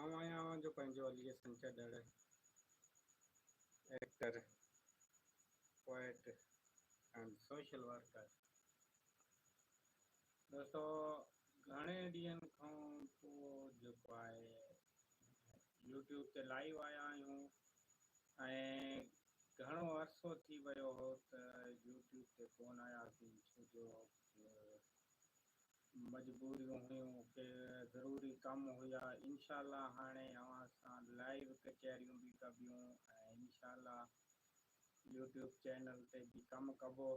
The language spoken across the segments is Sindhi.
آئون آهيان اوهان جو پنهنجو Ali Hassan Chadhar, actor, poet and social worker. دوستو گهڻي ڏينهن کان پوء جيڪو آهي يوٽيوب تي لائيو آيا آهيون ۽ گهڻو عرصو ٿي ويو هو ته يوٽيوب تي ڪونه آياسين ڇو جو مجبوريون هيون ڪي ضروري ڪم هيا انشاء الله هاڻي اوهان سان لائيو ڪچهريون به ڪبيون ۽ انشاء الله يوٽيوب چينل تي به ڪم ڪبو.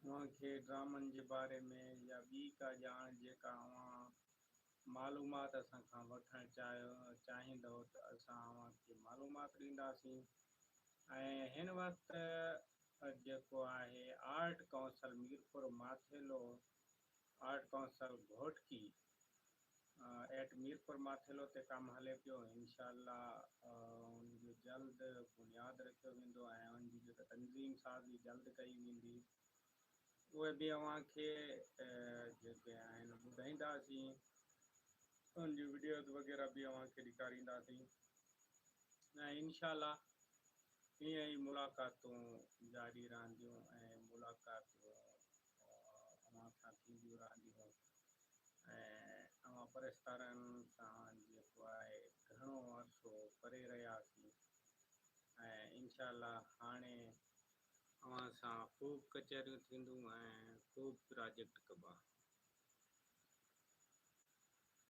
اوهان کي ڊرامن جي باري ۾ يا ٻي ڪا ڄاڻ جيڪا اوهان معلومات اسان کان وٺڻ چاهيو چاهيندؤ ته اسان اوهان کي معلومات ڏينداسين ۽ هن وقت جيڪو آهي art council Mirpur Mathelo art council Ghotki at Mirpur Mathelo تي ڪم هلي پيو انشاء الله ان جو جلد بنياد رکيو ويندو ۽ ان جي جيڪا تنظيم سازي جلد ڪئي ويندي اهي به اوهان کي جيڪي آهن ٻڌائينداسين ان جون وڊيوز وغيره به اوهان کي ڏيکارينداسين ۽ انشاء الله ائين ئي ملاقاتون جاري رهنديون ۽ ملاقاتون اوهان سان ٿينديون رهنديون ۽ اوهان پرستارن سان جيڪو آهي گهڻو عرصو پري رهياسين ۽ انشاء الله هاڻي اوهان سان خوب ڪچهريون ٿينديون ۽ خوب پراجيڪٽ ڪبا.